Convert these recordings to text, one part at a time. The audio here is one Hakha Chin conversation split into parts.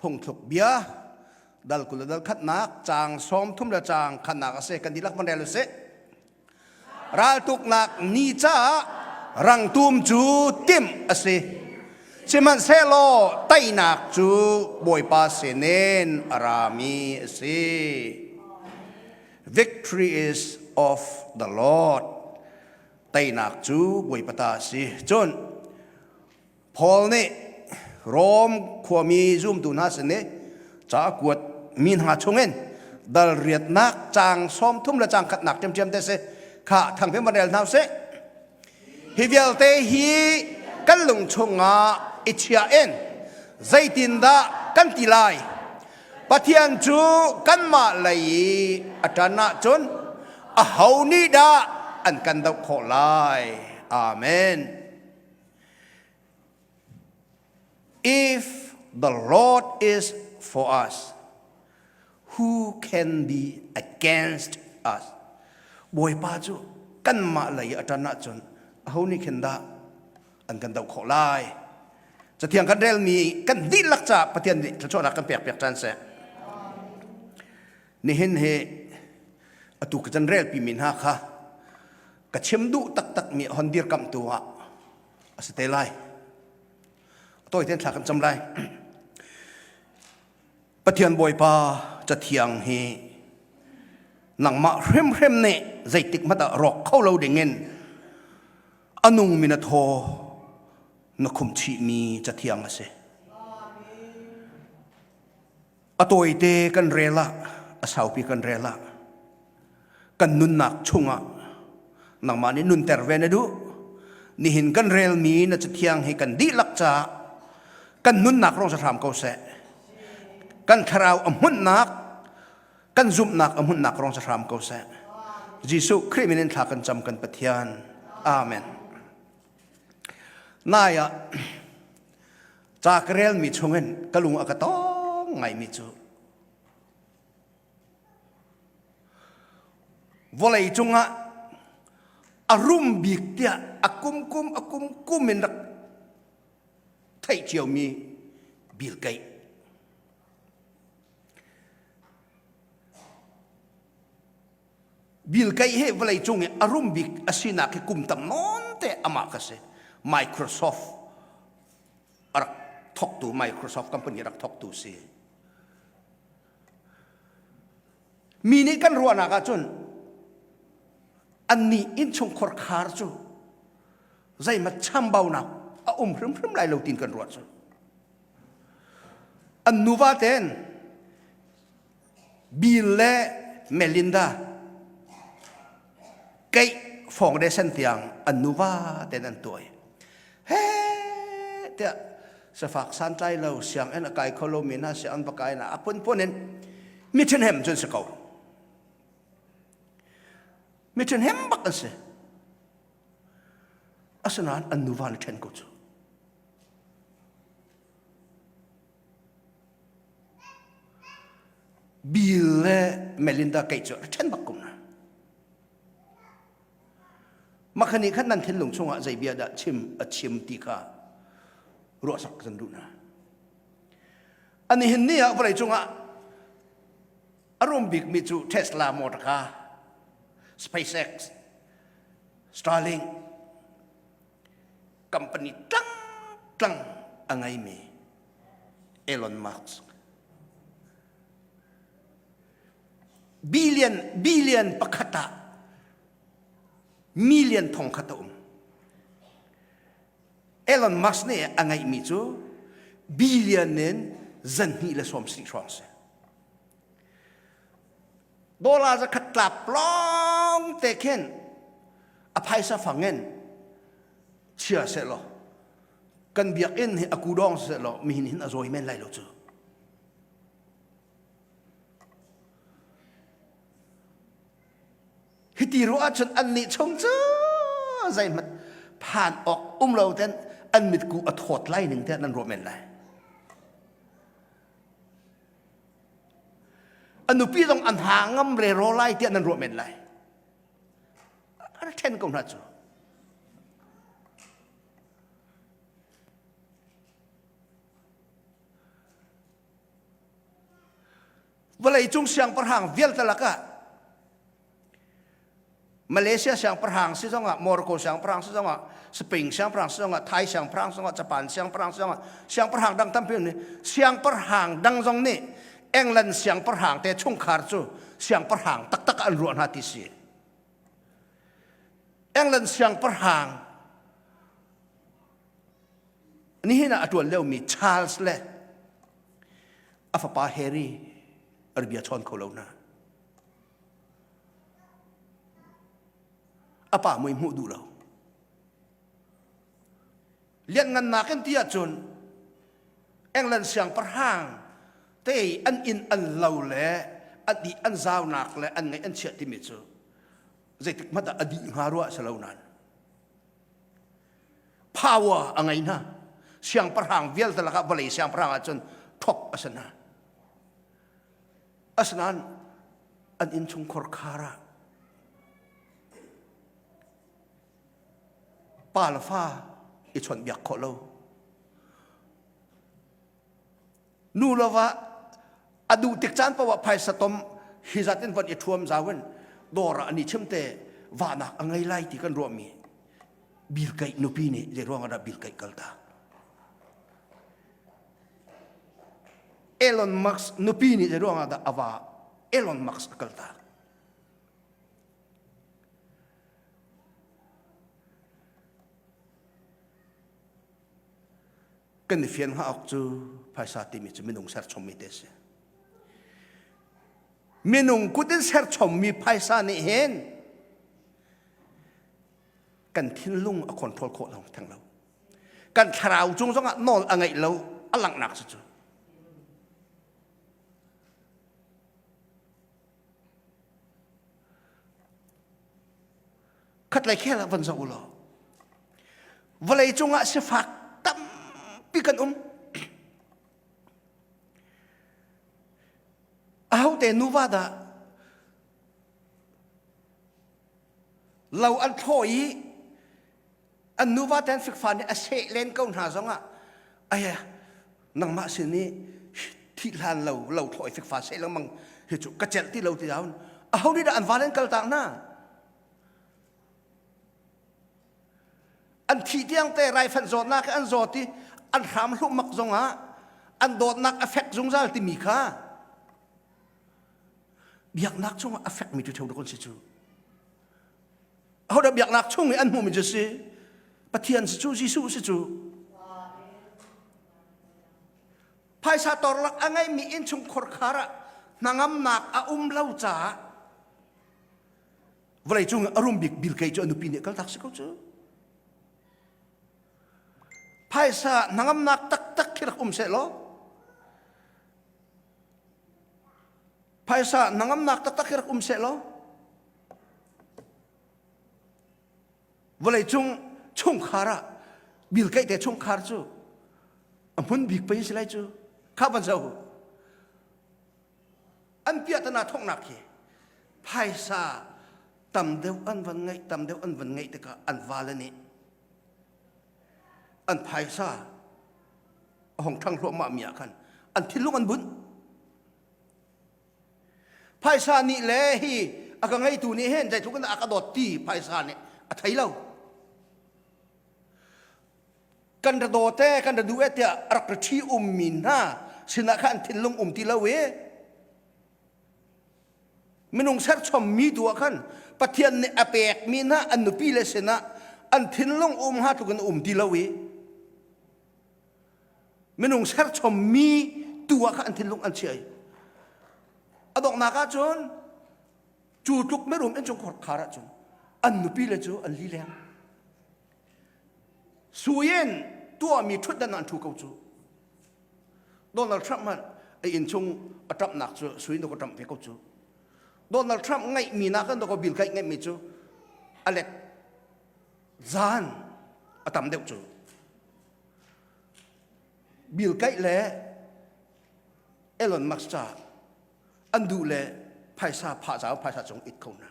Phungthluk bia dal 20 le dal khatnak caang 30 le caang khatnak a si. Kan dihlak van rel usih. Raltuknak ni caah rangtum cu timh a si. Sihmanhsehlaw teinak cu Bawipa sinin a rami a si. Victory is of the Lord. Teinak cu Bawipa ta a si. Cun Paul nih Rom khuami zumtu hna sin i ca a kuat mi hna chungin dal riatnak caang 30 le caang khatnak ṭhiamṭhiam te si kha thangphem van rel hna usih. Hi vialte hi kan lung chungah i chia in zeitindah kan ti lai? Pathian cu kanmah lei i a ṭan ahcun aho nih dah an kan doh khawh lai? Amen. If the Lord is for us, who can be against us? Bawipa cu kanmah lei a ṭan ahcun aho nih khin dah an kan doh khawh lai? Cathiang kan relmi kan dihlak caah Pathian nih thluachuahnak kan pek piak ṭhan seh. Nihin hi atu ka can relpi mi hna kha ka chim duh taktakmi hon dirkamhtu ah a si te lai. Tawi tein thla kan cam lai. Pathian Bawipa cathiang hi nangmah hrimhrim nih zeitik hmanh ah rawk kho lo dingin a nungmi na thaw na khum chihmi cathiang a si. A tawite kan rel ah, a saupi kan rel ah, kan nunnak chungah nangmah nih nunter ve na duh. Nihin kan relmi na cathiang hi kan dihlak caah kan nunnak rong sa hram ko seh. Kan thlarau a hmunhnak, kan zumhnak a hmunhnak rong sa hram ko seh. Jesuh Khrih min in thla kan cam kan Pathian. Amen. Nai ah ca ka relmi chungin ka lung a ka tong ngaimi cu vawlei cungah a rum bik tiah a kum kum a kum kum in rak theih ciomi Bill Gates Bill Gates hi vawlei cung i a rum bik a sinak hi kum tam nawn te amah ka si. Microsoft a rak thawktu Microsoft company rak thawktu si. Mi nih kan ruahnak ahcun annih innchungkhar khar cu zeimat chambaunak a um hrimhrim lai lo tin kan ruah cu. An nuva ten Bill le Melinda keih foundation tiang an nuva ten an tuai. He tiah safak santlai lo sianginn a kai kho lo mi hna sianginn va kai na a phunphun in mi ṭhenhem cun si ko. Mi ṭhenhem bak an si. Asinain an nuva le ṭhen ko cu. Bill le Melinda Gates cu a ṭhen bak ko hna. Mah nih khan nan thinlung chungah zei bia dah chim a chim ti kha ruahsak kan duh hna. Ani hin ni ah vawlei cungah a rum bikmi cu Tesla motor car, SpaceX, Starlink, company tlang tlang a ngeimi Elon Musk billion billion pakhat ah million thong khat a um Elon Musk nih a ngeihmi cu billion in zan hnih le sawm sarih hrawng si dollar zakhat tlap lawng te khin a phaisa fang in chia seh law kan biakinn hi a kudawng seh law mihin hin a zawi men lai lo cu hiti ruah ahcun an nih chung cu zeihmanh phan awk um lo ten an mitku a thawt lai ning te nan ruah men lai A nupi zong an ha ngam rero lai tiah nan ruah men lai. A ṭhen ko hna cu. Vawleicung siangpahrang vialte lakah Malaysia siangpahrang si zongah, Morocco siangpahrang si zongah, Spain siangpahrang si zongah, Thai siangpahrang si zongah, Japan siangpahrang si zongah, siangpahrang dang tampi nih siangpahrang dang zong nih England siangpahrang te chungkhar cu siangpahrang taktak an ruah hna ti si. England siangpahrang nihin ah a ṭuan liomi Charles le a fapa Harry an bia chawn kho lo hna. A pa mui hmuh duh lo. Lianngannak in ti ahcun England siangpahrang te an inn an lo le an i an zaunak le an ngaih an chiah timi cu zeitik hmanh ah a dih hnga ruah si lo nain power a ngei hna. Siangpahrang vialte lakah vawlei siangpahrang ahcun top a si hna. Asinain an innchungkhar khar ah pa le fa i chawnhbiak khawh lo. Nu le va a duh tik caan paoh ah phaisa tom hi zat in von i ṭhuam zau in dawr ah an i chim te vahnak a ngei lai ti kan ruahmi Bill Gates nupi nih zei ruang ah dah Bill Gates kal ta? Elon Musk nupi nih zei ruang ah dah a va Elon Musk a kal ta? Kan i fian hnga awk cu phaisa timi cu minung serchommi te si. Minung kut in serchommi phaisa nih hin kan thinlung a control khawh lo theng lo. Kan thlarau cung zongah nawl a ngeih lo a langhnak cu cu. Khatlei khel ah van zoh u law vawlei cungah sifak tampi kan um. Ahote nuva dah lo an thlawh i an nuva ten fikfa nih a seh len ko hna zongah ai nangmah sin i thih hlan lo lo thlawh i fikfa seh lengmang hi cu ka celh ti lo ti daun aho nih dah an val an kal tak hna an thih tiang te raifanh zawtnak an zawt i an hram hlumak zongah an dawtnak a fek zungzal timi kha biaknak chungah a fekmi tu ṭheo si cu ahodah biaknak chung i an hmuhmi cu si Pathian si cu Jesuh si cu phaisa torlak a ngeimi innchung khorkhar ah hnangamnak a um lo caah vawlei cung a rum bik Bill Gates cu a nupi nih kaltak si ko cu phaisa hnangamnak taktak khi rak um seh law phaisa hnangamnak taktak khi rak um seh law vawleicung chungkhar ah Bill Gates te chungkhar cu a hmun bik pei si lai cu kha van zo an piahtana thawknak hi phaisa tam deuh an van ngeih tam deuh an van ngeih tikah an vale nih an phaisa a hong ṭhang hluahmah mi ah khan an thinlung an bunh Phaisa nih le hi a ka ngeitu nih hin zeitluk in a ka dawt ti phaisa nih a thei lo. Kan ra daw te, kan ra duh e tiah a rak ra ṭhi ummi hna sinah khan an thinlung um ti lo i minung serchommi tu ah khan Pathian nih a pekmi hna an nupi le sinah an thinlung um hnga tluk in um ti lo i minung serchommi tu ah khan an thinlung an chiah i a donghnak ah cun cu tluk mirum innchungkhar khar ah cun an nupi le cu an lileng sui in tuahmi ṭhutdan an ṭhu ko cu Donald Trump hmanh a innchung a ṭamhnak cu sui in ka ṭamh ve ko cu Donald Trump ngeihmi nakin dawkaw Bill Gates ngeihmi cu a let zan a tam deuh cu Bill Gates le Elon Musk ca an duh le phaisa phah zau phaisa cung it ko hna.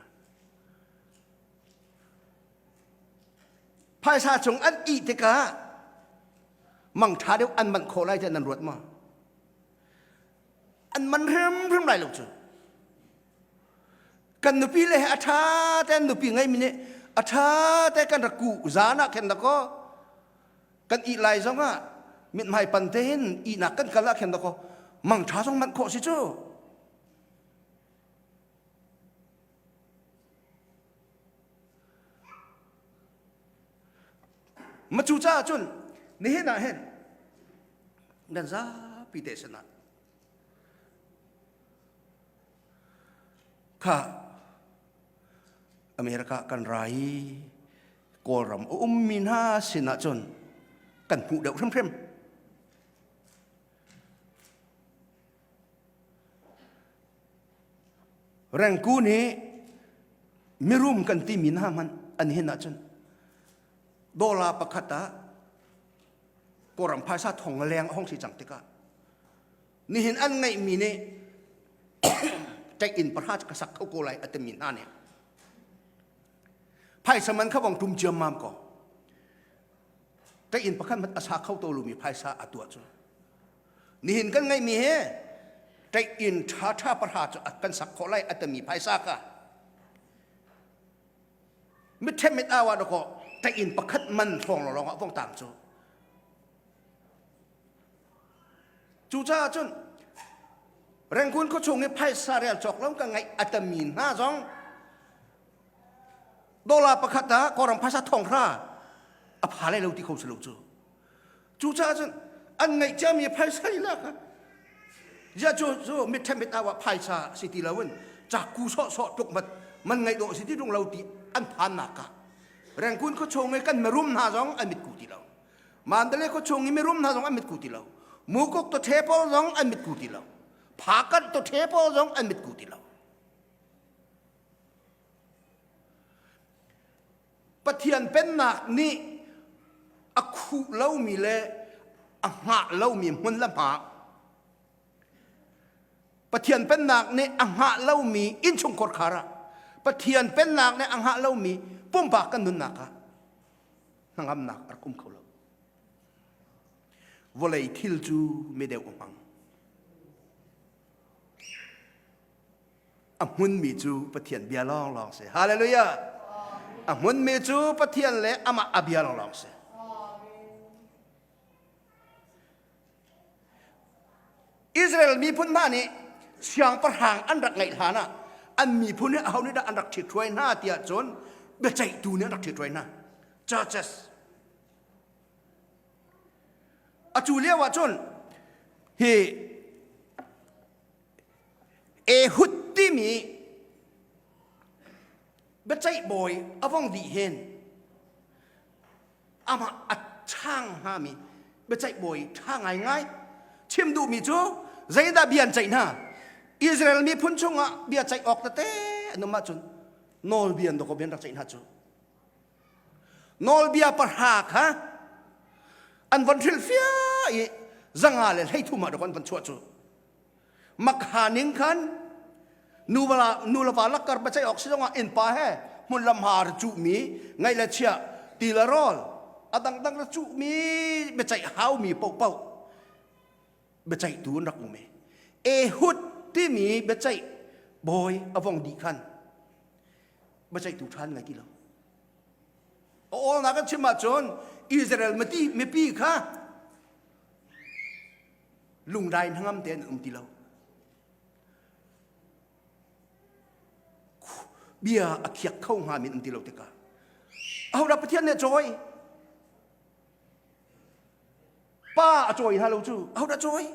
Phaisa cung an ih tikah mang ṭha deuh an manh khawh lai tiah nan ruat ma? An man hrimhrim lai lo cu. Kan nupi le he a ṭha te nupi ngeimi nih a ṭha te kan rak kuh zan ah khin dakaw kan ih lai zong ah mithmai pan tein ihnak kan kal ah khin dakaw mang ṭha zong manh khawh si cu. Ma cu caah cun nihin ah hin nan zapi te sinah kha America kan ra i Kawlram a ummi hna sinah cun kan hmuh deuh hrimhrim. Rengku nih mirum kan timi hna hmanh an hin ahcun dollar pakhat ah Kawlram phaisa thong leng a hong si cang tikah nihin an ngeihmi nih ṭeih inn pahra ka sak kho ko lai a timi hna nih phaisa man kha vong ṭum ciammam ko ṭeih inn pakhat hmanh a sa kho to lomi phaisa a tuah cu nihin kan ngeihmi he ṭeih inn ṭha ṭha pahra cu kan sak khawh lai a timi phaisa ka mitṭhem mit au ah dakaw ṭeih inn pakhat man hrawng lawng ah vong tang cu Cucaah cun Rangoon khuachung i phaisa rel cawk lo ka ngaih a tammi hna zong dollar pakhat ah Kawlram phaisa thong hra a pha lai lo ti kho si lo cu. Cucaah cun an ngaih ciami phaisa i lak ah zia cu cu mit mit au ah phaisa si ti loin cakku sawhsawh tluk mat man ngaih dawh si ti tung lo ti an phannak ah Rangoon khuachung i kan mirum hna zong an mitku ti lo. Mandalay khuachung i mirum hna zong an mitku ti lo. Mukuk to the pawl zong an mitku ti lo. Phakanh to the pawl zong an mitku ti lo. Pathian pennak nih a khuh lomi le a hngah lomi hmun le hma Pathian pennak nih a hngah lomi innchungkhar khar ah Pathian pennak nih a hngah lomi pumpak kan nunnak ah hnangamnak a rak um kho lo. Vawlei thil cu mideu a hmang. A hmunmi cu Pathian bia lawnglawng si. Hallelujah! A hmunmi cu Pathian le amah a bia lawnglawng si. Israel miphun hna nih siangpahrang an rak ngeih hlan ah an miphun hi aho nih dah an rak ṭhithruai hna tiah cun biaceihtu nih an rak ṭhithruai hna. Churches. Atu lio ah cun hi Ehud timi biaceih bawi a vong dih hin amah a chang hngami biaceih bawi ṭha ngaingai chim duhmi cu zeidah bia an ceih hna Israel miphun chungah bia ceih awk tete an um ahcun nawlbia an dawkaw bia an rak ceih hna cu nawlbia pahra kha an von hrilhfiah i zanga le 30 ah dawkaw an von chuah cu Makha ning khan nu le va lakkar biaceih awk si zongah innpa he hmun lam ha ra cuhmi ngaih le chiah ti le rawl a dangdang ra cuhmi biaceih haumi paohpaoh biaceihtu an rak um i Ehud timi biaceih bawi a vong dih khan biaceihtu ṭhan ngai ti lo. A awlnak kan chim ahcun Israel mipi kha lungdai hnangam tein an um ti lo. Bia a khiak kho hnga min um ti lo tikah ahodah Pathian nih a cawi? Pa a cawi hna lo cu ahodah cawi?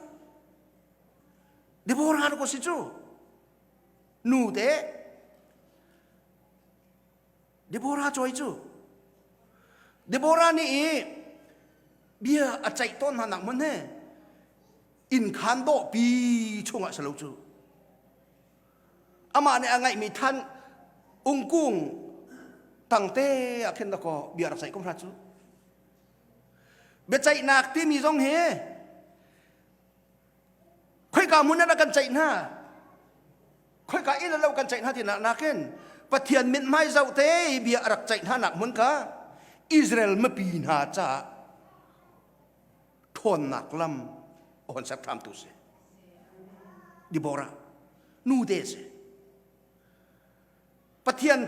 Deborah ko si cu nu te Deborah cawi cu Deborah nih i bia a ceih tawn hna nak hmun he inn khaan dawhpi chungah si lo cu amah nih a ngaihmi than ungkung tangte ah khin dakaw bia rak ceih ko hna cu biaceihnak timi zong hi khoika hmun ah kan ceih hna khoika inn lo kan ceih hna ti nakin Pathian mithmai zoh te bia a rak ceih hna nak hmun kha Israel mipi hna caah ṭhawnnak lam a hon ser ṭhamtu si. Deborah nu te si. Pathian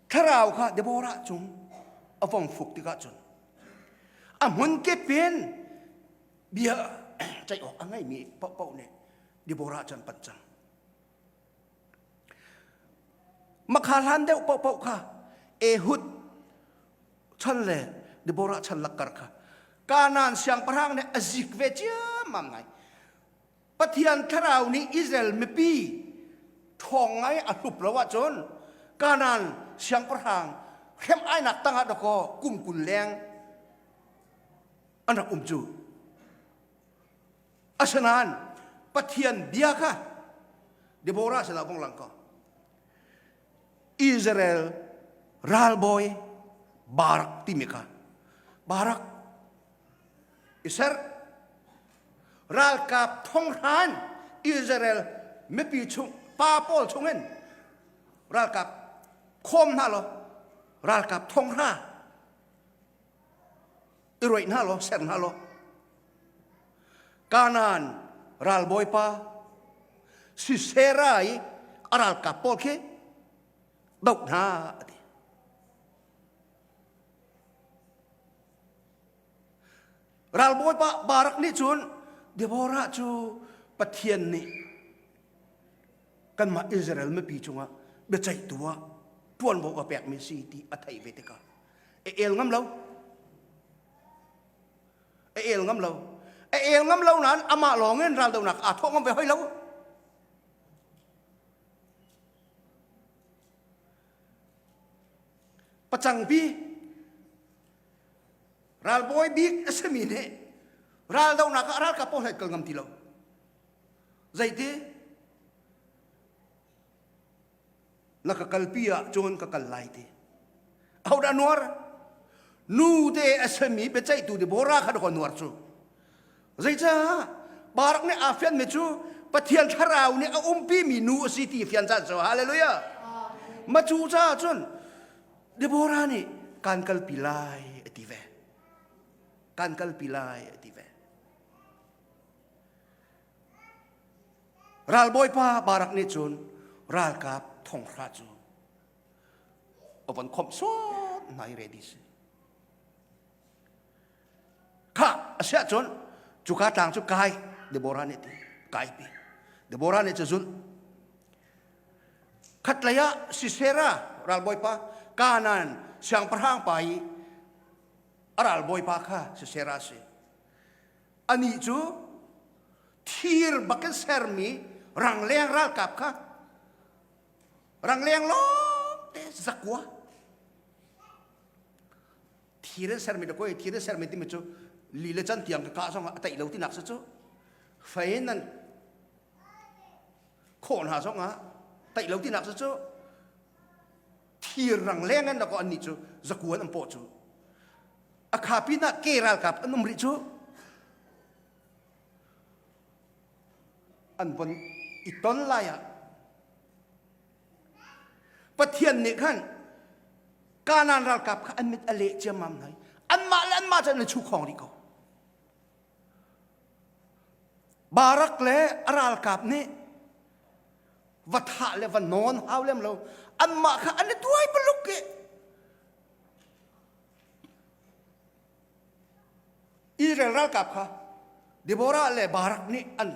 thlarau kha Deborah cung a vong fuk tikah cun a hmun kip in bia ceih awk a ngeimi paohpaoh nih Deborah cu an panh cang. Makha hlan deuh paohpaoh kha Ehud chan le Deborah chan lakkar kha Kanaan siangpahrang nih a zik ve ciammam ngai. Pathian thlarau nih Israel mipi ṭhawng ngai a hlup lo ahcun Kanaan siangpahrang hrem ainak tangah dakaw kum 20 leng an rak um cu. Asinain Pathian bia kha Deborah sinah vong lang ko. Israel ralbawi Barak timi kha Barak i ser ralkap thonghran Israel mipi chung pa pawl chungin ralkap khawm hna law ralkap thonghra i roih hna law ser hna law Kanaan ralbawipa Sisera i a ralkap pawl khi doh hna a ti. Ralbawipa Barak nih cun Deborah cu Pathian nih kanmah Israel mipi cungah biaceihtu ah ṭuanvo a pekmi si ti a theih ve tikah a el ngam lo. A el ngam lo. A el ngam lo nain amah lawngin raldohnak aa thawh ngam ve hoi lo. Pacangpi Ralbawi bik a simi nih raldohnak ah ralkap pawl he kal ngam ti lo. Zeiti? Na ka kalpi ah cun ka kal lai ti. Ahodah nuar? Nu te a simi biaceihtu Deborah kha dakaw nuar cu. Zeicah? Barak nih aa fianmi cu Pathian thlarau nih a umpimi nu a si ti fian caan cu. Hallelujah. Ma cu caah cun Deborah nih kan kalpi lai a ti ve. Kan kalpi lai a ti ve. Ralbawipa Barak nih cun ralkap thonghra cu a von khomh suat hna i ready si. Kha a siah cun cuka tlang cu kai Deborah nih ti kai pi. Deborah nih cu zulh Khatlei ah Sisera ralbawipa Kanaan siangpahrang pa i a ralbawipa kha Sisera a si. Anih cu thir bakin sermi rangleng ralkap kha rangleng lawngte zakua thir in sermi da koi thir in sermi timi cu li le can tiang ka kah zong ah a taih lo tinak si cu fei in nan khawh hna zongah taih lo tinak cu thir rang leng an ko annih cu zakuan an paw cu a kha pinah ke ralkap an um rih cu an von i ton lai ah Pathian nih khan Kanaan ralkap kha an mit a leh ciammam hna i anmah le anmah cu an i chu khawng rih ko. Barak le a ralkap nih va thah le va nawn hau lem lo anmah kha an i tuai paluk i Israel ralkap kha Deborah le Barak nih an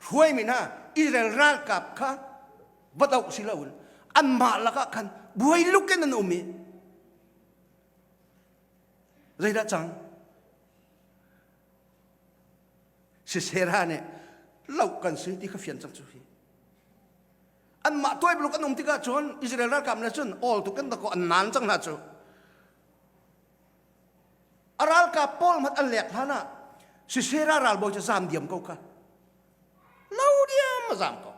hruaimi hna Israel ralkap kha va doh si loin anmah lakah khan buai luk in an um i zeidah cang Sisera nih loh kan si ti kha fian cang cu hi. Anmah tuai buluk an um tikah cun Israel ralkap nih cun awl tuk in dakaw an naan cang hna cu. A ralkap pawl hmanh an lek hlan ah Sisera ralbawi cu zaam diam ko kha. Lo diam a zaam ko.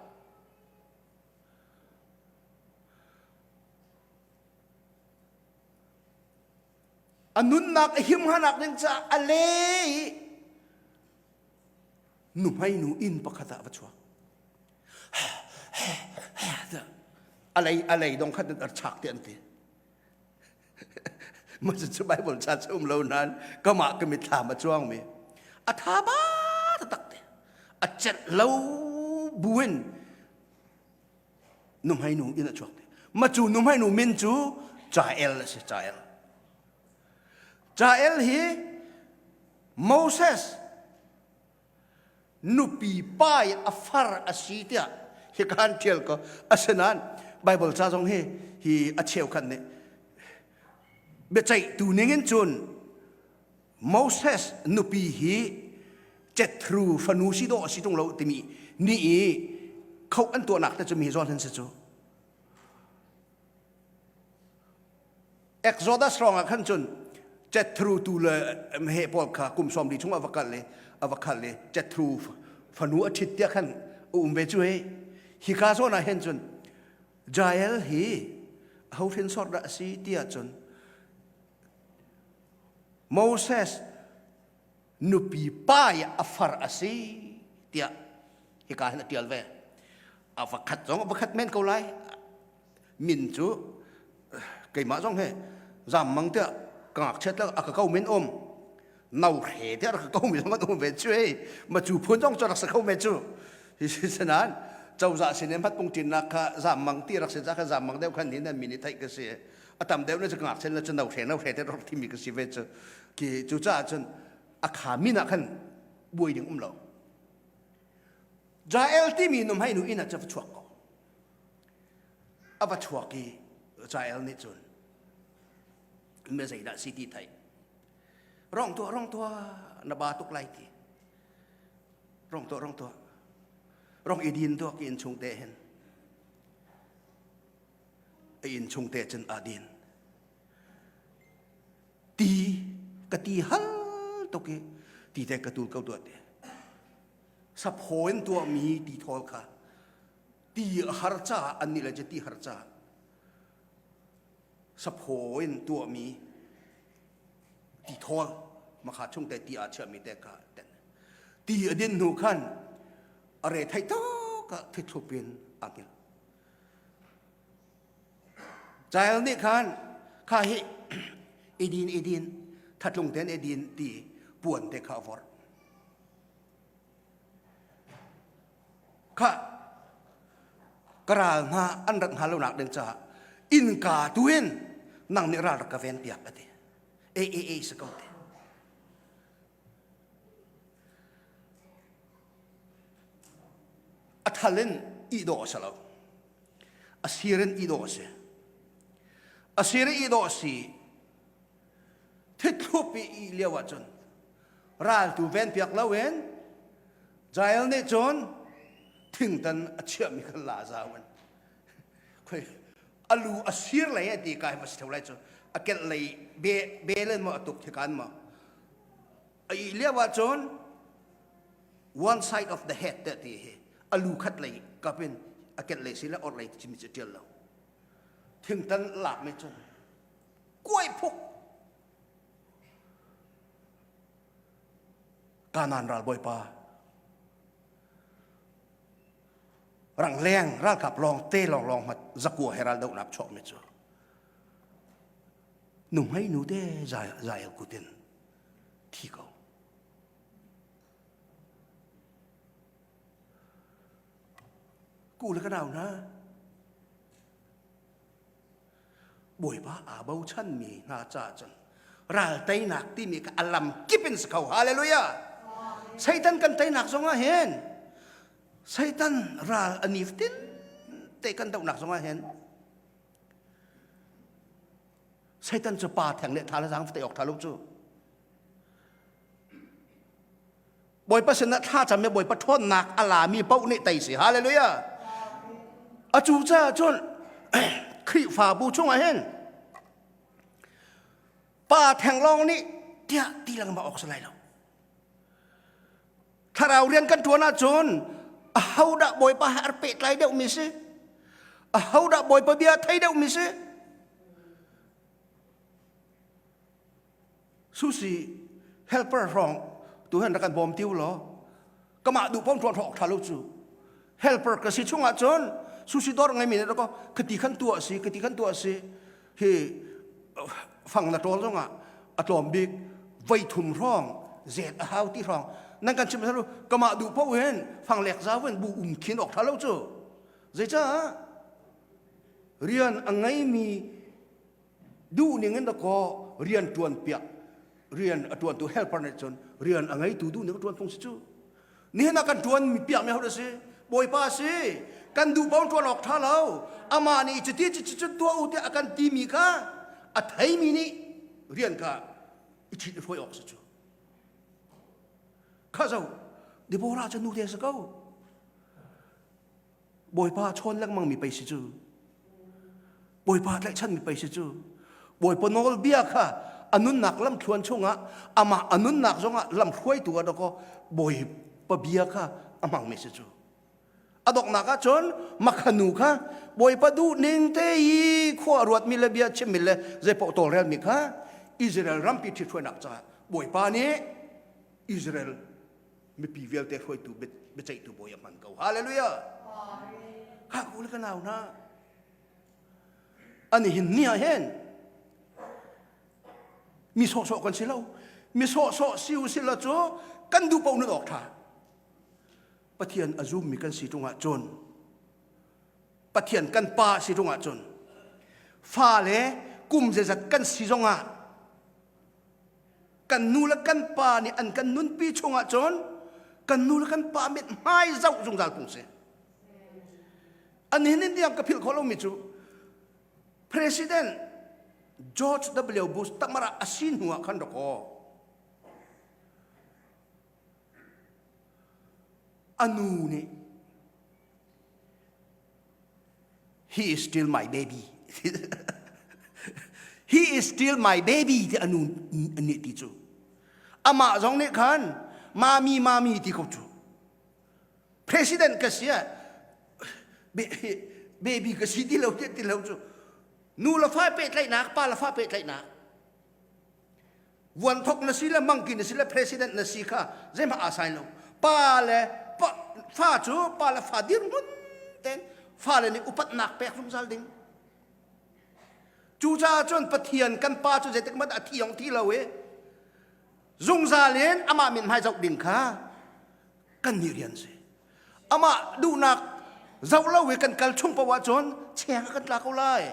A nunnak a him hanak ding caah a le i nuhmei nu inn pakhat ah va chuak. A lei a lei dong khat ar chak te an ti. Ma cu Bible ca cu um lo nain kamah ka mitthlam a cuang mi. A tha ba tak te. A celh lo. buin nuhmei nu in a chuak te. Ma cu nuhmei nu min cu Jael a si Jael. Jael hi Moses nupi pa i a far a si tiah hika an ṭial ko. Asinain Bible ca zong hi hi a cheukhat nih biaceihtu ningin cun Moses nupi hi Jethro fanu si dawh a si ṭung lo timi ni i khoh an tuahnak te cu mi zawn hin si cu. Exodus hrawng ah khan cun Jethro tu le he pawl kha kum sawm li chung a va kal i a va khal i Jethro fanu a ṭhit tiah khan a um ve cu hi. Hika zawn ah hin cun Jael hi aho hrinsor dah a si ti ahcun Moses nupi pa i a far a si tiah hika hin a ṭial ve. A va khat zong a va khat men ko lai. Min cu keimah zong he zam mang tiah ka ngakchiat le a ka ko men um. No hre tiah rak ka ko mi zong an um ve cu ei. Ma cu phun zong cu rak sa kho men cu. Hi sinan cozah sin in hmatpung ṭinnak kha zam mang ti rak si ca kha zam mang deuh khan hin an min i theih ka si. A tam deuh ne cu ka ngakchiat le cu no hre no hre te rak thimi ka si ve cu. Ki cucaah cun a kha min ah khan buai ding um lo. Jael timi nuhmei nu inn ah cu va chuak ko. A va chuak i Jael nih cun me zeidah si ti theih. Rong tuah, rong tuah, na ba tuk lai ti. Rong tuah, rong tuah. Rong i din tuah ki inn chung te hin. A inn chung te cun aa din. Ti ka ti hal tuk i ti te ka tul ko tuah ti. Saphaw in tuahmi ti thawl kha ti a har caah annih le cu ti har caah saphaw in tuahmi ti thawl makha chung te ti aa chiahmi te kha ten ti a din hnu khan a re thei tuk ah thithlup in aa hngilh. Jael nih khan kha hi idin idin thatlung ten idin ti puan te kha a vorh. Kha ka ral hna an rat hnga lonak ding caah innka tu in nang nih ral rak ka ven piak a ti. E e e si ko ti. A thal in i dawh a si lo. A sir in i dawh a si. A sir i dawh a si. Thithlup i i lio ahcun raltu venpiak loin Jael nih cun thingtan a chiahmi kha la zau in khoi a lu a sir lei a ti kai ma si theo lai cu a kelh lei be belen maw a tuk thikan maw a ih lio ahcun one side of the head te ti hi a lu khat lei kap in a kelh lei si le or lei chimi cu tial lo thingtan lak mi cun kuai phuk Kanan ral bawipa rangleng ralkap lawng te lawng lawng mat zakua he ral dohnak chuak mi cu nuhmei nu te zail kutin thi ko. Ku le ka nau hna, Bawipa aa bochanmi hna caah cun ral teinak timi kha a lam kip in si kho. Hallelujah! Satan kan teinak zongah hin Satan ral a niftin te kan dohnak zongah hin Satan cu pa theng le tha le zaang fate awk tha lo cu. Bawipa sinah thla cam i Bawipa ṭhawnnak a lami paoh nih tei si. Hallelujah. A cu caah cun Khrihfabu chungah hin pa theng lawng nih tiah ti lengmang awk si lai lo. Thlarau rian kan ṭuan ahcun ahodah Bawipa he ar pehtlai deuhmi si? Ahodah Bawipa bia thei deuhmi si? Susi helper hrawng tu hen rak kan bawm tiu law kamah duh pom ṭuan hrawk ṭha lo cu helper ka si chungah cun susi dawr ngeimi nih ko khati khan tuah si khati khan tuah si hi fang na ṭawl zongah a tlawm bik voi thum hrawng zet a hau ti hrawng. Nan kan chim hlah kamah duh paoh hin fanglek zau in bu um khin awk ṭha lo cu. Zeicah rian a ngeimi duh ning in dakaw rian ṭuan piak rian a ṭuantu helper nih cun rian a ngeitu duh ning a ṭuan phung si cu. Nihin ah kan ṭuan mi piak mi ho si? Bawipa si. Kan duh paoh ṭuan awk ṭha lo. Amah nih cuti cuti tuah u tiah a kan timi kha a theimi nih rian kha i ṭhit i hruai awk si cu. Kha zo, Deborah cu nu te si ko. Bawipa chawn lengmang mi pei si cu. Bawipa tlaihchan mi pei si cu. Bawipa nawlbia kha a nunnak lamthluan chungah amah a nunnak zongah lamhruaitu ah dakaw Bawipa bia kha a hmang mi si cu. A donghnak ah cun makhanu kha Bawipa duh ning te i khua ruatmi le bia chimmi le zeipaoh tawlrelmi kha Israel rampi ṭhithruainak caah Bawipa nih Israel mipi vialte hruaitu biaceihtu bawi a hman ko. Hallelujah! Kha ku le ka nau hna. Ani hin ni ah hin mi sawhsawh kan si lo. Mi sawhsawh si u si lo cu kan duh paoh nun awk ṭha. Pathian a zummi kan si ṭung ah cun Pathian kan pa si ṭung ah cun fale kum zeizat kan si zongah kan nu le kan pa nih an kan nunpi chungah cun kan nu le kan pa mit hmai zoh zungzal phung si an hin in tiang ka philh khawh lomi cu President George W. Bush takmara a si hnu ah khan rak aw a nu nih He is still my baby. He is still my baby ti anu nih ti cu. Amah zong nih khan mami mami ti ko cu. President ka si ah baby ka si ti lo ti ti lo cu. Nu le fa pehtlaihnak, pa le fa pehtlaihnak. Vuanthok na si le mangki na si le president na si kha zeihmah aa sai lo. Pa le pa, fa cu pa le fa dirhmun ten fale nih upatnak pek zungzal ding. Cucaah cun Pathian kan pa cu zeitik hmanh a thi ong thi lo i zungzal in amah min hmai zoh ding kha kan nih rian si. Amah duhnak zoh lo i kan kal chung paoh ahcun cheng ah kan tla ko lai.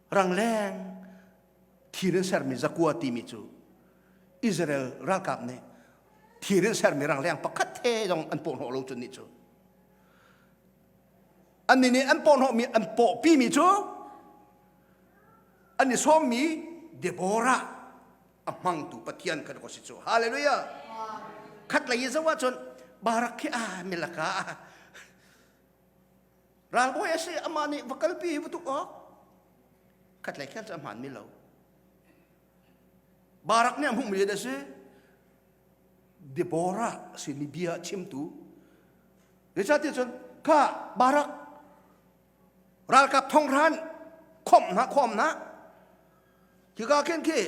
Rangleng thir in sermi zakua timi cu Israel ralkap nih thir in sermi rangleng pakhat the zong an pawhhnawh lo cun nih cu annih nih an pawhhnawhmi an pawhpimi cu an i sawmmi Deborah a hmangtu Pathian kan ko si cu hallelujah khat lei i zoh ahcun Barak khi a milaka Ralbawi a si amah nih va kalpi hi va tuk awk khatlei khel cu a hmaan mi lo. Barak nih a hmuhmi a si Deborah a simi bia chimtu. Zeicahtiah cun kha Barak ralkap thonghran khomh hna khom hna hika khin khi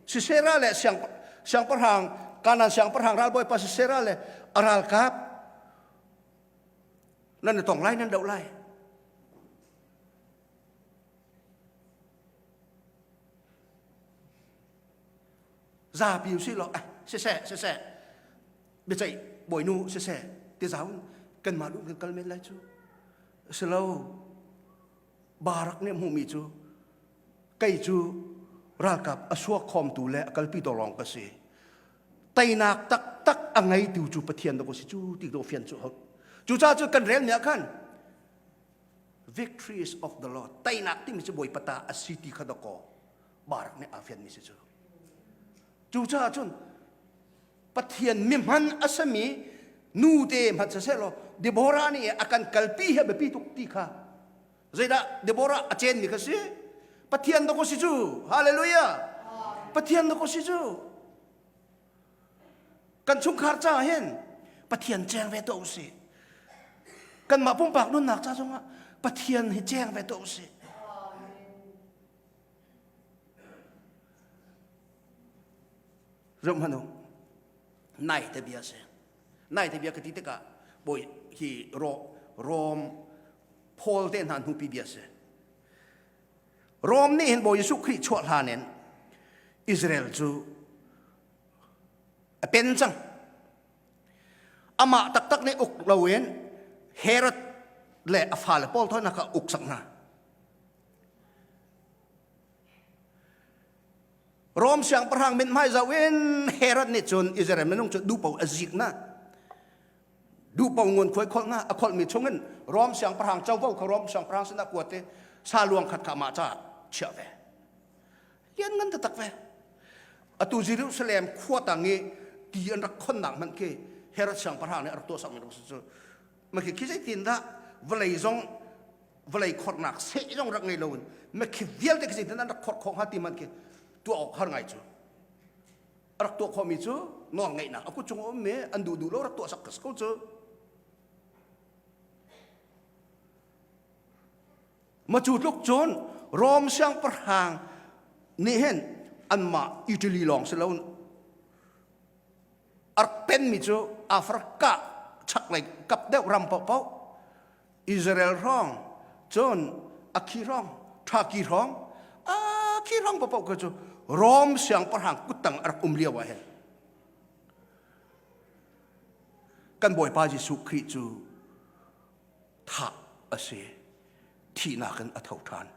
Sisera le siang siangpahrang Kanaan siangpahrang ralbawipa Sisera le a ralkap Nan i tong lai, nan doh lai. Zapi usih law, eh, siseh, siseh, biaceih bawinu siseh, ti zau kanmah duh kan kal men lai cu. Silo, Barak nih hmuhmi cu kei cu ralkap a suak khawmtu le a kalpi to lawng ka si. Teinak taktak a ngeitu cu Pathian dawk a si cu ti dawh fian cu hot. Cucaah cu kan relmi ah khan victory is of the Lord. Teinak timi cu Bawipa ta a si ti kha dawkaw Barak nih aa fianmi si cu. Cucaah cun Pathian mihman a sami nu te hmanh siseh law Deborah nih a kan kalpi hi a biapi tuk ti kha zeidah Deborah a cenmi kha si Pathian dawk si cu hallelujah Pathian dawk si cu kan chungkhar caah hin Pathian ceng ve tuah usih kanmah pumpak nunnak ca zongah Pathian hi ceng ve tuah usih Zoh hmanh u nai te bia si nai te bia ka ti tikah bawi hi Rom Paul te hna hnupi bia si Rom nih hin Bawi Jesuh Khrih chuah hlan in Israel cu. A pen cang. Amah taktak nih uk loin Herod le a fale pawl thawnak ah uk sak hna. Rom siangpahrang mithmai zoh in Herod nih cun Israel minung cu duhpo a zik na. Duhpo ngun khuai kholh na a kholhmi chungin Rom siangpahrang covo kha Rom siangpahrang sinah kuat i sa luang khat kha amah caah chiah ve. Lian ngan taktak ve. Atu Jerusalem khua tang i ti an rak khonnak hmanh khi Herod siangpahrang nih a rak tuah sakmi rak si cu. Ma khi khi zeitin dah vawlei zong vawlei khornak seh zong rak ngei loin mekhi vialte khi zeitin an rak khor khawh hnga ti man khi tuah awk har ngai cu a rak tuah khawhmi cu nawl ngeihnak a kut cung a ummi an duh duh lo rak tuah sak ko cu ma cu tluk cun Rom siangpahrang nih hin anmah Italy lawng si lo a rak penmi cu Africa chaklei kap deuh ram paohpaoh Israel hrawng cun a khi hrawng Turkey hrawng a khi hrawng paohpaoh kha cu Rom siangpahrang kuttang a rak um lio ah hin kan Bawipa Jesuh Khrih cu thah a si thihnak in a tho ṭhan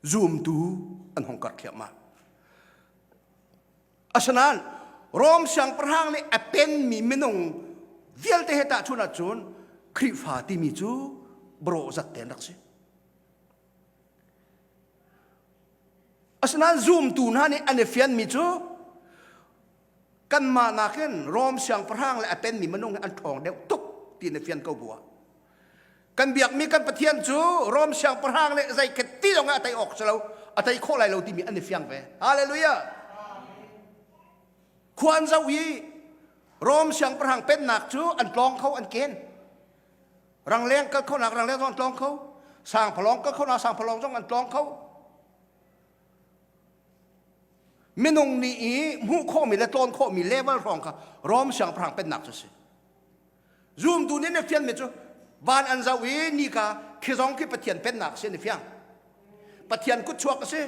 zumtu an hong karh thliahmah Asinain Rom siangpahrang nih a penmi minung vialte he tahchunh ahcun Khrihfa timi cu bawrawh zat te an rak si. Asinain zumtu hna nih an i fianmi cu kanmah nakin Rom siangpahrang le a penmi minung hi an ṭhawng deuh tuk ti an i fian ko bu ah kan biakmi kan Pathian cu Rom siangpahrang le zei ti zong ah a tei awk si lo a tei khawh lai lo timi an i fiang ve hallelujah khua an zoh i Rom siangpahrang pennak cu an tlawng kho an ken rangleng kal kho nak rangleng zong an tlawng kho sangphalawng kal kho nak sangphalawng zong an tlawng kho minung nih i hmuh khawhmi le tlawn khawhmi level hrawng kha Rom siangpahrang pennak cu si Zumtu nih na fianmi cu van an zoh i nika khi zong khi Pathian pennak si an i fiang. Pathian kutchuak a si.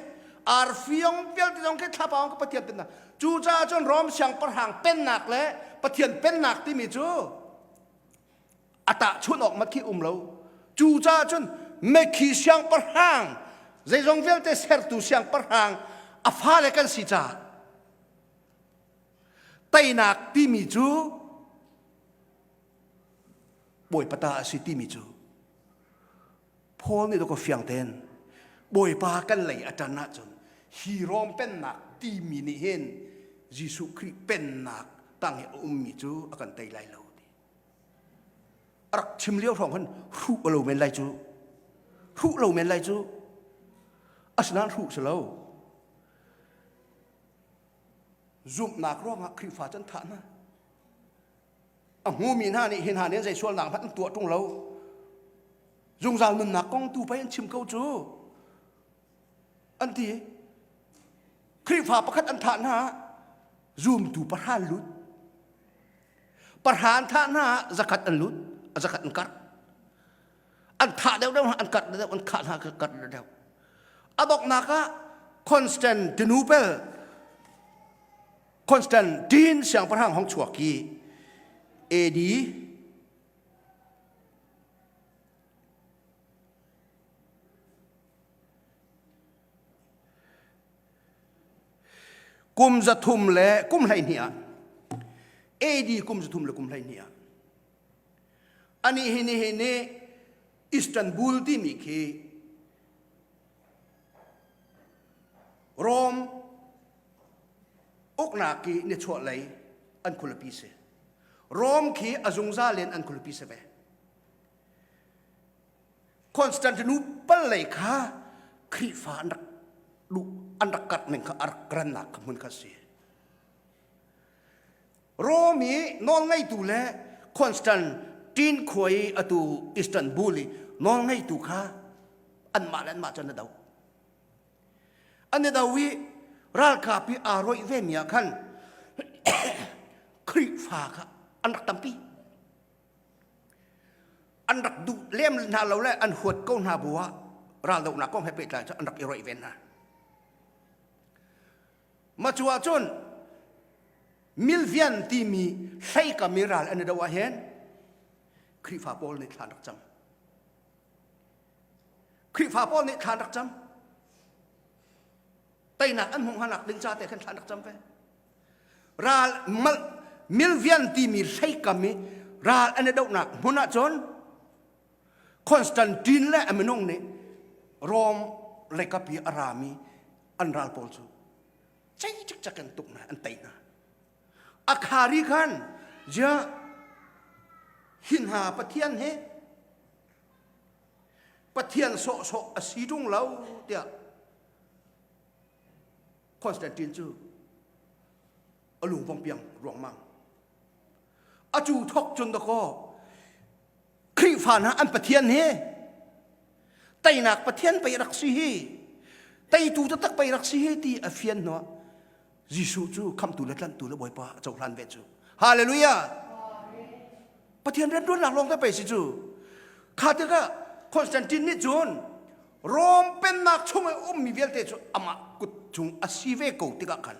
Arfi yong vialte zong khi thlapa ong Pathian pennak. Cucaah cun Rom siangpahrang pennak le Pathian pennak timi cu a tahchunh awk mat khi um lo. Cucaah cun mekhi siangpahrang zeizong vialte sertu siangpahrang a fale kan si caah Teinak timi cu Bawipa ta a si timi cu Paul nih dawkaw fiang tein Bawipa kan lei a ṭan ahcun hi Rom pennak timi nih hin Jesuh Khrih pennak tang i a ummi cu a kan tei lai lo ti. A rak chim lio hrawng khan hruh a lo men lai cu. Hruh lo men lai cu. Asinain hruh si lo. Zumhnak ruangah Khrihfa cu an thah hna. A hmumi hna nih hi hna nih zei sualnak hmanh an tuah ṭung lo. Zungzal nunnak kong tu pei an chim ko cu. An ti. Khrihfa pakhat an thah hna zumtu pahra an lut. Pahra an thah hna zakhat an lut, zakhat an karh. An thah deuhdeuh hna, an karh deuh, an khah hna, karh deuh. A donghnak ah Constantinople Constantine siangpahrang hong chuak i AD kum 300 le kum 12 ah AD kum 300 le kum 12 ah ani hi ni hi ni Istanbul timi khi Rom uknak i nichuahlei an khualipi si. Rom khi a zungzal in an khualipi si ve. Constantinople lei kha Khrihfa an rak luh an rak karh ning kha a rak rannak kha hmun kha si. Rom i nawlngeitu le Constantine khua i atu Istanbul i nawlngeitu kha anmah le anmah cu an i do. An i do i ralkap i aa roih vemi ah khan Khrihfa kha an rak tampi. An rak duh lem hna lo le an huat ko hna bu ah raldohnak kong he pehtlai cu an rak i roih ve hna. Mah cu ahcun. Milvian timi hleikam i ral an i do ah hin Khrihfa pawl nih thlan rak cam. Khrihfa pawl nih thlan rak cam. Teinak an hmuh hnganak ding ca te khan thlan rak cam ve. Ral mal Milvian timi hleikam i ral an i dohnak hmun ah cun Constantine le a minung nih Rome leikap i a rami an ral pawl cu cei cikcek in tuk hna an tei hna. A khari khan ziah hi hna Pathian hi Pathian sawhsawh a si ṭung lo tiah Constantine cu a lung vong piang ruangmang. A cu thok cun dakaw Khrihfa hna an Pathian hi teinak Pathian pei rak si hi teitu taktak pei rak si hi ti a fian hnuah Jesuh cu khamtu le tlanhtu le Bawipa a cohlan ve cu. Hallelujah! Pathian rianṭuannak lawng te pei si cu. Kha tikah Constantine nih cun Rom pennak chung i ummi vialte cu amah kut chung a si ve ko tikah khan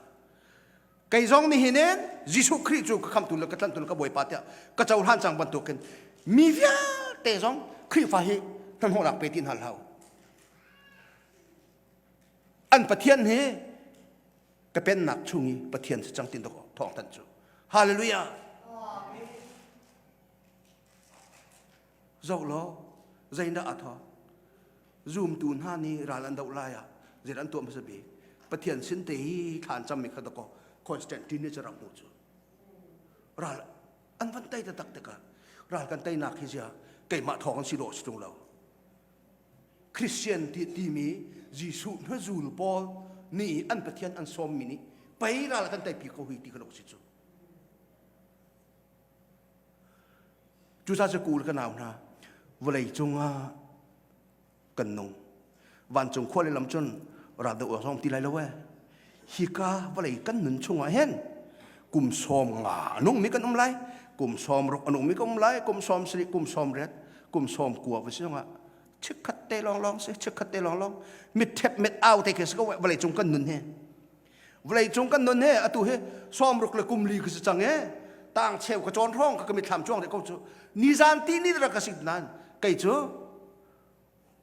kei zong nihin in Jesuh Khrih cu ka khamtu le ka tlanhtu le ka Bawipa tiah ka cohlan cang bantukin mi vialte zong Khrihfa hi hnahnawhnak pe ti hna hlah u. An Pathian hi ka pennak chung i Pathian si cang tin thawng thanh cu. Hallelujah. Zoh law zeidah a thawk? Zumtu hna nih ral an doh lai ah zei an tuah hmasa bik? Pathian sin te hi thla an cammi kha dakaw Constantine nih cu rak hmuh cu. Ral an van tei taktak tikah ral kan teinak hi zia keimah thawng an si dawh si ṭung lo. Christian ti timi Jesuh hnuzul pawl nih an Pathian an sawmmi nih pei ral kan teipi ko hi ti kha si cu. Cucaah cu kul ka nau hna vawlei cungah kan nung. Vancung khua le lam cun ral do awk zong ti lai lo ee. Hika vawlei kan nun chungah hin kum 50 a nungmi kan um lai, kum 60 a nungmi kan um lai, kum 70, kum 80, kum 90 va si zongah chikkhat te lawnglawng si, chikkhat te lawnglawng mit ṭhep mit au te khi si ko vawlei cung kan nun hi. Vawlei cung kan nun hi atu hi 60 le kum li ka si cang e. Tang cheu ka cawn hrawng ka ka mitthlam cuang rih ko cu. Nizan ti ni rak ka si nain kei cu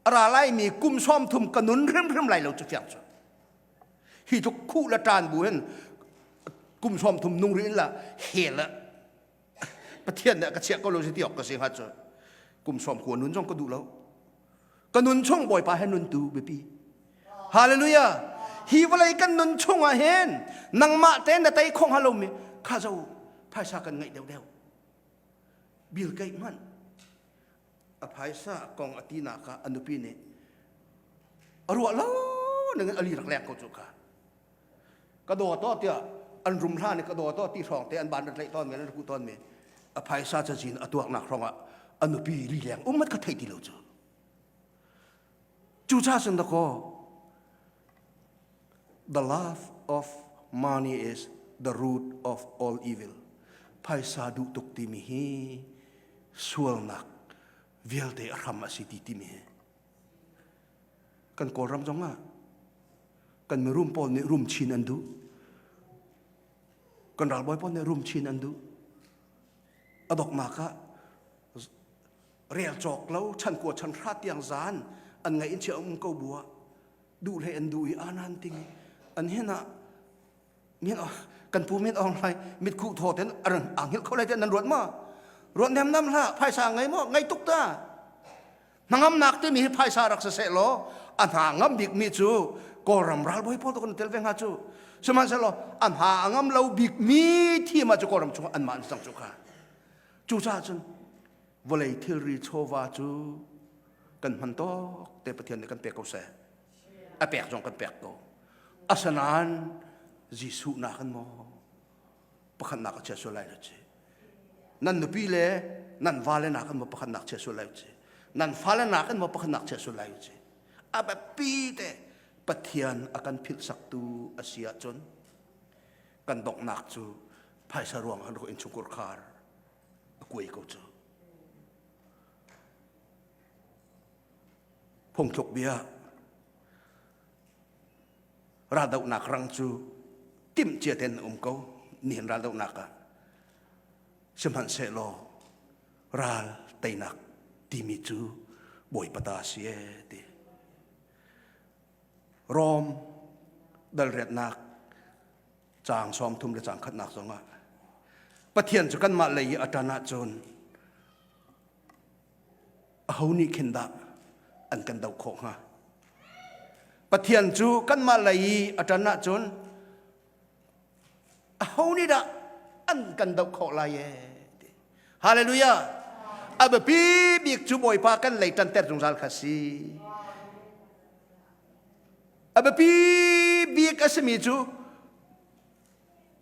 a ra laimi kum 30 ka nun hrimhrim lai lo cu fiang cu. Hi tluk khuh le ṭan bu hin kum 30 nung rih in la hel ah Pathian nih a ka chiah ko lo si ti awk ka si hnga cu. Kum 90 nun zong ka duh lo. Ka nun chung Bawipa he nun tu biapi. Hallelujah. Hi vawlei kan nun chung ah hin nangmah te na tei khong halomi kha zo phaisa kan ngaih deuhdeuh. Bill Gates hmanh a phaisa kong a tinak ah a nupi nih a ruah lo ning in a li rak leng ko cu kha. Ka daw to tiah an rum hlan i ka daw to ti hrawng te an ban rat tlaih tawn mi an rak tawn mi a phaisa cazin a tuaknak hrawng ah a nupi li leng um mat ka thei ti lo cu. Cucaah cun dakaw the love of money is the root of all evil. Phaisa duh tuk timi hi sualnak vialte a hram a si ti timi hi. Kan Kawlram zong ah kan mirum pawl nih rum chin an duh. Kan ralbawi pawl nih rum chin an duh. A doknak ah rel cawk lo chan kua chan hra tiang zan an ngaih in chia um ko bu ah duh hlei an duh i anan ting an hin ah min kan pu min ong lai mit khuh thaw ten aran ang hil kho lai ten nan ruat ma ruat nem nam hla phaisa ngai mo ngai tuk ta hnangamnak te mi hi phaisa rak se se law a hna ngam bik mi cu kawlram ralbawi pawl to kan tel ve hnga cu sihmanhsehlaw a hna a ngam lo bik mi thi ma cu kawlram chung an mah an cang cu kha cucaah cun vawlei thilri chawva cu kan hman tawk te Pathian nih kan pek ko seh a pek zong kan pek ko asanain Jesuh nakin maw pakhatnak a chia sual lai lo ci nan nupi le nan vale nakin maw pakhatnak chia sual lai ci nan fale nakin maw pakhatnak chia sual lai ci a biapi te Pathian a kan philhsaktu a si ahcun kan donghnak cu phaisa ruang ah innchungkhar khar a kuai ko cu phungthluk bia raldohnak rang cu timh cia ten um ko. Nihin raldohnak ah sihmanhsehlaw ral teinak timi cu Bawipa ta si e ti. Rom dalretnak caang 30 le caang khatnak zongah Pathian cu kanmah lei i a ṭan ahcun aho nih khin dah an kan doh khawh hnga? Pathian cu kanmah lei i a ṭan ahcun aho nih dah an kan doh khawh lai e? Hallelujah! A biapi bik cu Bawipa kan lei ṭanter zungzal kha si. A biapi bik a simi cu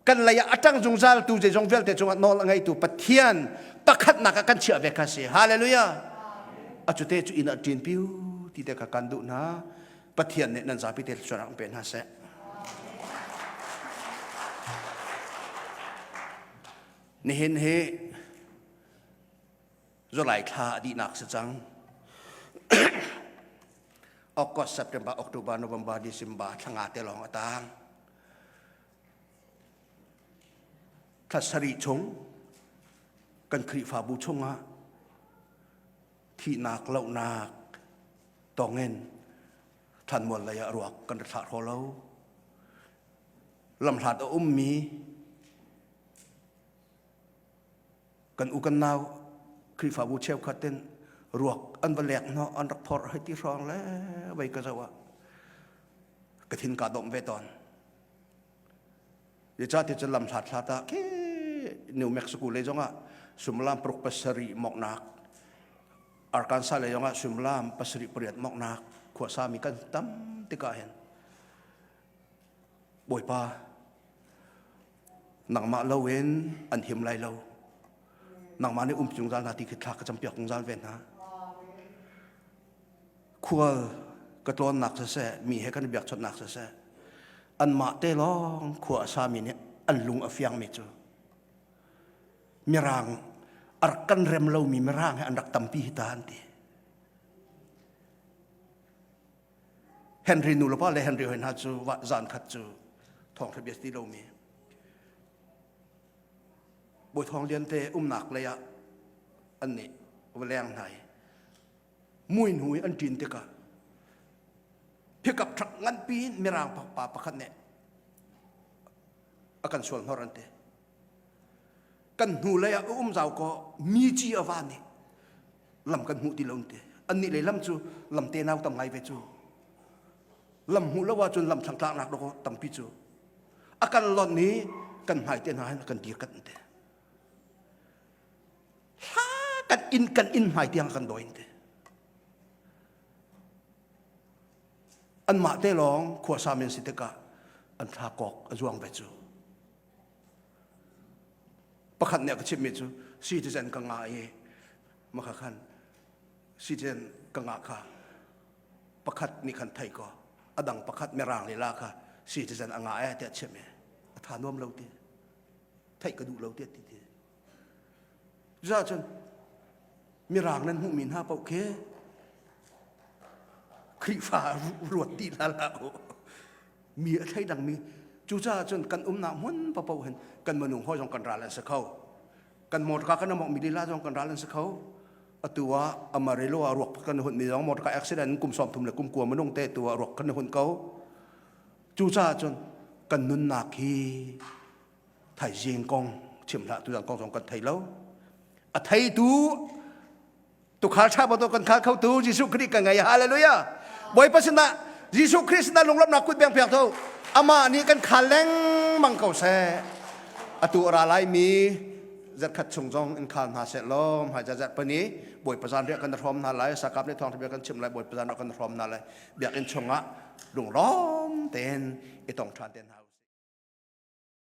kan lei ah a ṭang zungzal tu zeizong vialte cungah nawl a ngeitu Pathian pakhatnak ah kan chiah ve kha si. Hallelujah! A cute cu inn ah ṭin piu ti te kha kan duh hna. Pathian nih nan zapi te thluachuahnak pe hna seh. Nihin hi July thla a dihnak si cang. August, September, October, November, December thla nga te lawng a tang. Thla sarih chung kan Khrihfabu chungah thihnak lohnak tongin thlanmual lei ah ruak kan rak thlah hraw lo. Lamhlat a ummi kan u kan nau Khrihfabu cheukhat in ruak an va lek hnawh an rak phorh hei ti hrawng le vei ka zoh ah ka thin ka dawm ve tawn. Zeicahti cu lam hlat hlat ah khi New Mexico lei zongah suimilam paruk pasarih mawknak Arkansas lei zongah suimilam pasarih pariat mawknak khuasami kan tam tikah hin Bawipa nangmah loin an him lai lo nangmah nih um zungzal hna ti khi thla ka campiak zungzal ve hna khual ka tlawnnak siseh mi he kan i biakchawnhnak siseh anmah te lawng khua a sami nih an lung a fiangmi cu mirang a rak kan rem lomi mirang he an rak tampi hi ta an ti Henry nu le pa le Henry hoi hna cu zan khat cu thawngtha bia ti lomi Bawi Thawng Lian te umnak lei ah an nih va leng hna i mui hnu i an ṭin tikah pickup truck nganpi in mirang pa pakhat nih a kan sual hnor an ti kan hnu lei ah a um zau ko mi ci a van i lam kan hmuh ti lo an ti annih lei lam cu lam te nau tam ngai ve cu lam hmuh lo ahcun lam thlangtlaknak dawk tampi cu a kan lonh i kan hmai te hna hin a kan dir kan ti hla kan inn kan inn hmai tiang kan dawi te anmah te lawng khuasa men si tikah an thla kok a zuang ve cu pakhat nih a ka chimhmi cu citizen ka ngah i maka khan citizen ka ngah kha pakhat nih khan thei ko a dang pakhat mirang lila kha citizen a ngah e tiah chimh i a tha nuam lo ti theih ka duh lo ti ti ti Cucaah mirang nan hmuhmi hna paoh khi Khrihfa ruat ti hna hlah u. Mi a thleidangmi cucaah cun kan umnak hmun paoh hin kan minung hawi zong kan ral an si kho. Kan motorka kan mawngmi lila zong kan ral an si kho. Atu ah Amarillo ah ruak kan hun mi zong motorka accident kum 30 le kum kua minung te tu ah ruak kan hun ko. Cucaah cun kan nunnak hi thaizing kong chim hlah tuzan kong zong kan thei lo a theitu tukhal ṭha bantuk kan khal khotu Jesuh Khrih kan ngei hallelujah Bawipa sinah Jesuh Khrih sinah lunglawmhnak kut beng piak tho amah nih kan khal lengmang ko seh atu a ra laimi zarkhat chung zong in khal hna seh law hmai zat pani Bawipa zan riah kan hrawm hna lai sakap nih thawngṭha bia kan chim lai Bawipa zan kan hrawm hna lai biakinn chungah lunglawm tein i tong ṭhan te hna.